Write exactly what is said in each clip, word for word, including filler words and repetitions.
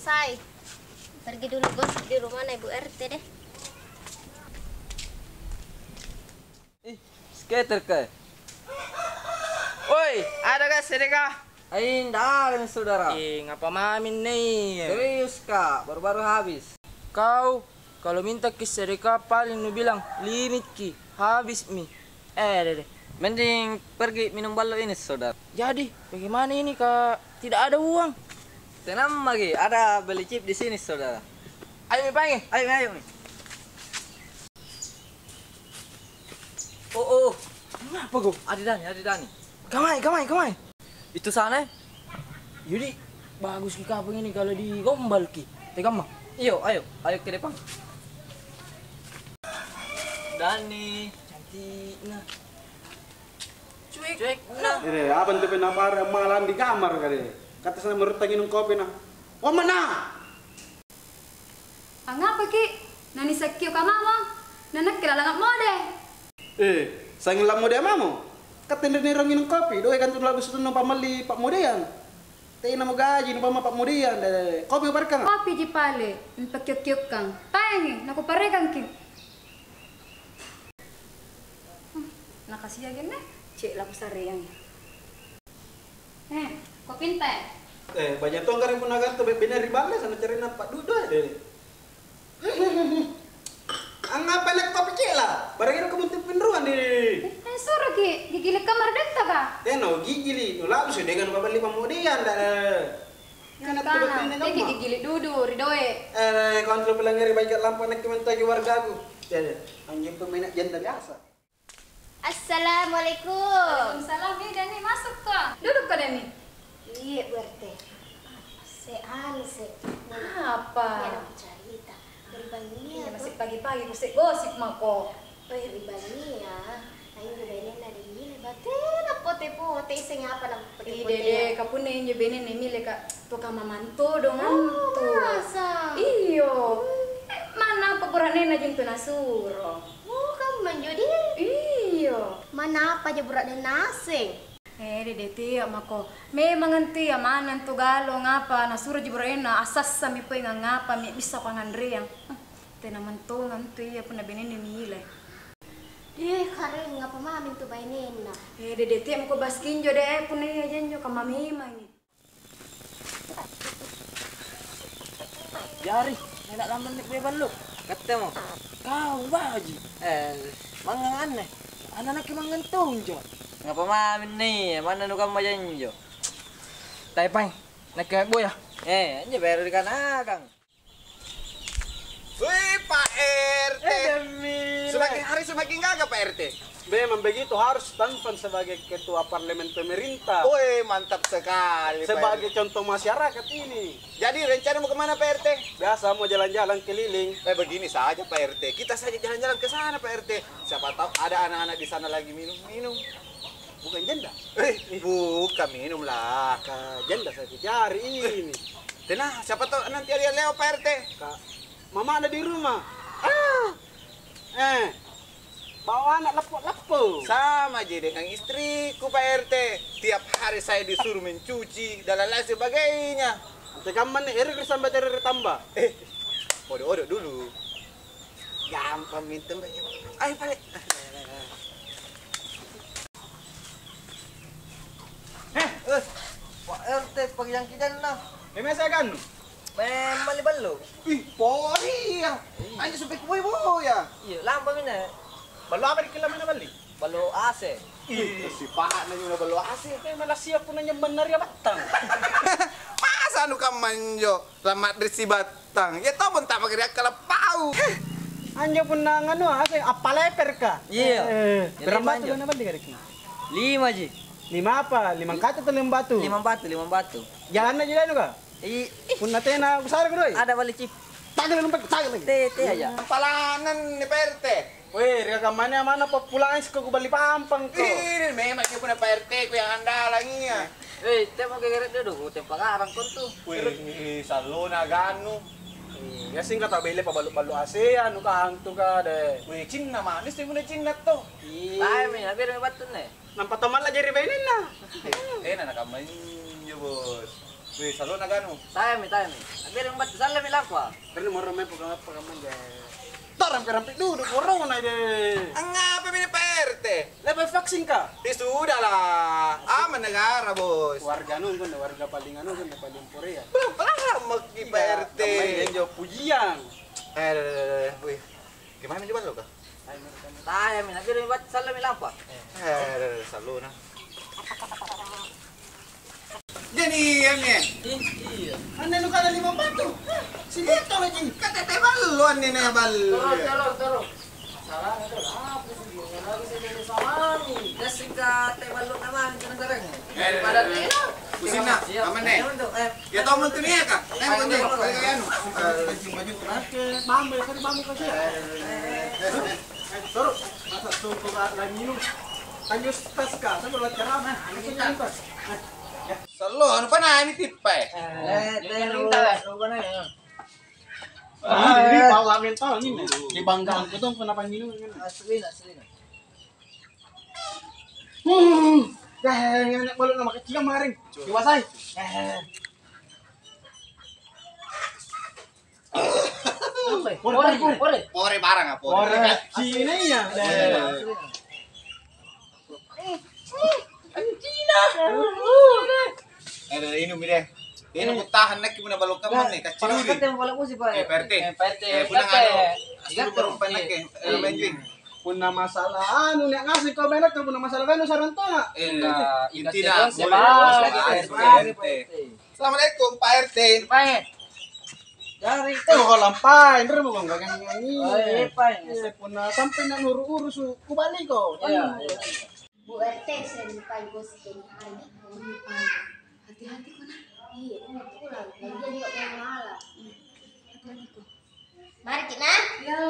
Sai, pergi dulu gosip di rumahna Ibu R T deh. Ih, skater ka. Woi, ada ka sedeka? Ai, nda ada nih, Saudara. Ih, ngapa mami nih? Serius, Kak, baru-baru habis. Kau kalau minta ki sedeka paling nubilang, "Limitki, habismi." Eh, deh, deh. Mending pergi minum ballo ini, Saudara. Jadi, bagaimana ini, Kak? Tidak ada uang. Tenang maki, ada beli chip di sini, Saudara. Ayo mi, pangi. Ayo mi, ayo mi. Oh, oh. Kenapa kau? Adi Dani, Adi Dani. Kamai, kamai, kamai. Itu sana, eh? Yudi, bagus ki kapang ini kalau digombalki. Tekamma? Iyo, ayo, ayo ke depan. Dani, cantikna. Cuek. Cuek, nah. Ere, apa ntu penapare malam di kamar kali? Kata sana merutang inung kopi nah. Oh, mana? Angngapaki? Nanisakkio kamamo? Nanakke lalanga mode. Eh, sanging lammode mamo? Katenre nirong nginung kopi, doe kantu labu situnnu pammalli pammodeang. Tenamo gaji nupamma pammodeang, deh. Kopi kuparekanga? Kopi ji pale, mpakkiok-kiokkang. Taengi, nakuparekangki. Hmm, nakasia genne, cek lakusareang. Eh, kopinta, eh? Eh, banyak tong kare punna gantu bebene ri balle sana carina paddu doe deh. Angngapa nek kopi cek lah? Barang ero kamu pinruang di. Eh, suroki, gigili kamar detta ka? Tena gigili, nulabu sedeka nupaballi pammodeang deh. Kana tu bebene teki kamma. Gigili dudu ri doe. Eh, kontrol pelanggar baik lampa nek kementagi wargaku. Ya, ya. Anjing pemain janda biasa. Assalamualaikum. Waalaikumsalam. Ih, Dani, masukko. Dudukko, Dani. Iya, Bu R T. Se anu, se. Apa? Iya, aku carita. Ri bangngia, iya, masih pagi-pagi, ku se gosip mako. Oh, ri bangngia. Ayo, ri bainenna Dani, batena pote-pote, iseng apa na pote-pote. Ih, dede, kapunna injo bainenna Emile, Kak. Tukang mamang todong antu. Oh, masa? Iyo. Eh, manna apa bura'nenna jintu nasuro? Oh, kammanjo di? Iyo. Manna apa aja bura'nenna aseng? Eh, dede tea mako. Memang antu iya manna antu galong apa nasuro ji bura'nenna assassami pole ngangapa mi bisa panganreang. Hmm, tena mantongang antu iya punna benenni niile. Eh, kareng apa mami antu bainenna? Eh, dede tea mako baskinjo de, punna iya janjo kamma memangi. Jari, enak lamban nek kue ballo. Kattemo. Kau baji. Eh, mangang anne. Ananakki mangang tonjo. Ngapa mami ni? Manna nukamma janjo? Tai paeng, nakke boya. Eh, anjo bayar ri kanakang. Wih, Pak R T. Eh, Demi. Semakin hari semakin gagah, Pak R T. Memang begitu, harus tampan sebagai ketua parlemen pemerintah. Woi, mantap sekali, Pak R T. Sebagai contoh masyarakat ini. Jadi, rencana mau kemana, Pak R T? Biasa mau jalan-jalan keliling. Eh, begini saja, Pak R T. Kita saja jalan-jalan ke sana, Pak R T. Siapa tahu ada anak-anak di sana lagi minum-minum. Bukan janda? Eh, bukan minum lah. Ka janda saya kucari ini. Tenang, siapa tahu nanti ada yang lewat, Pak R T. Ka mamana di rumah. Ah. Eh, bawa anak leppo-leppo. Sama ji dengan istriku, Pak R T. Tiap hari saya disuruh mencuci dan lain-lain sebagainya. Antekamma nih, eri ri sambatera ri tamba. Eh, odo-odo dulu. Gampang minta, Mbak. Ayo, balik. Eh, eh, Pak R T, pagi yang kijanna. Memang saya kan? Memang li ballo. Ih, pori ya. Iya. Anjo sampai kue boya. Iya, lampa mina. Ballo apa dikira mina bali? Ballo A C. Ih, sipakna juga ballo A C. Eh, malah siap punna nyemban naria battang. Masa nu kammanjo? Lamat ri sibattang. Ya tau pun tak pakai dia kalau pau. Anjo punna nganu A C, appaleper ka? Iya. Eh, berapa batu na bali ka? Lima ji. Lima apa? Lima kaca atau lima batu? Lima batu, lima batu. Jalanna ji anu ka? I- Punna tena kusareko doi. Ada bali cip. Tagala numpa tagala. Te te aja. Palanan ni Pak R T. Weh, ri kammana mana pappulang siko kuballi pampang ko. Ih, memang dia punya Pak R T ku yang andalang iya. Eh, te mau gegere dulu, tempa garang kontu. Weh, salona ganu. Iya sing kata bele pabalu-balu A C anu ka hantu ka de. Weh, cinna manis te punya cinna to. Iya. Tae mi, hampir mi battune. Nampa tomalla jari bainenna. Eh, na nakamma injo, Bos. Wih, salona ganu. Tayami, tayami. Abbere battu sallami lampa. Tadi morro mempo kamappa kamanja. Tarampe-rampe dudu corona de. Angngapami ni Pak R T? Lepai vaksin ka? Ya sudahlah. Aman negara, Bos. Warga anu kan, warga paling anu kan, paling Korea. Belum paham maki Pak R T. Namanya injo pujiang. Eh, wih. Gimana mi ballo ka? Tayami, nabbere mi bacca sallami lampa. Eh, salona. Jadi, anne. Iya. Anne nu kada lima batu. Sini tolo jing. Kata teh ballo anne na ballo. Terus, terus, terus. Masalahnya tuh apa sih? Dia lagi saya jadi salami. Dia singkat teh ballo namanya, kena sarang. Eh, pada teh. Pusing nak, aman nih. Iya, untuk, eh. Ya, tau menteri ya, Kak? Eh, bukan dia, balik ke anu. Eh, baju, baju, pakai bambu, ya, tadi bambu kasih ya? Eh, eh, eh, eh, Doro, masa suku ka lagi minum? Tanya tas ka, sambil lewat ceramah. Ini kan tas. Sallo, anu pa nani tippa, eh? Eh, teh, lu, lu, lu, lu, Ah, ini bawa mental ini. Di banggaanku tuh kenapa minum ini? Asli, asli. Hmm. Dah, yang anak balu nama kecil kemarin. Dewasa. Eh. Apa ya? Pore, pore, pore. Pore barang apa? Pore kacina iya. Pore. Cina. Eh, dari inung mi deh. Ini aku tahan nakki punna balokang manne, kaciluri. Kata yang balok musi, Pak. Eh, P R T. Eh, P R T. Eh, punna nganu. Iya, asli baru tuh. Pennek, eh, main juing. Punna masalah anu, nia ngaseng kau benak, punna masalah anu sarang tona. Eh, nah, intina, boleh. Assalamualaikum, Pak R T. Pak. Jari, eh, kau lampai, ntar mau ngomong nyanyi. Oh, iya, Pak. Iya, punna sampai nak nuru-uru su, kubali kau. Iya, iya. Bu R T, saya lupa gosip yang tadi. Hati-hati kau, Nak. Iya, mau pulang. Lagian juga mau malam. Hati-hati kau. Mari, Ki, Nak. Iya.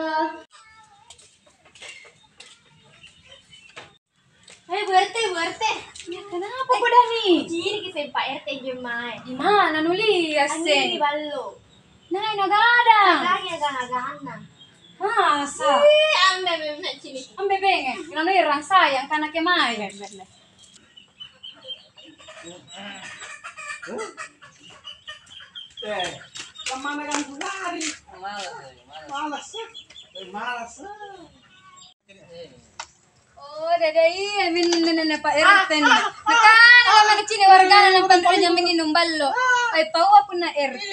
Eh, Bu R T, Bu R T. Ya, kenapa kau, Dani? Ciri ki sempa R T injo mae. Di mana nulia, Seng? Di ballo. Nah, nagadang. Nagadang, nagadang. Masa? Ih, ambe, ambe, ambe, cini. Ambe benge. Kenapa erang sayang, kana ke mae? Eh, kemana kan lari? Malas, eh, malas. Malas, eh. Malas, eh. Oh, dada iya, minna nene Pak R T na. Nakana ka mana cini wargana nampa anre jamang inung ballo. Ai paua punna R T.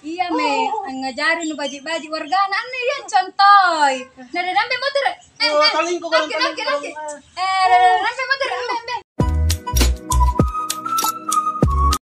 Iya me, angngajari nu baji-baji wargana anne iya contoi. Na dada ambe motor. Eh, eh, talingko, naki, naki, naki. Eh, dada, dada,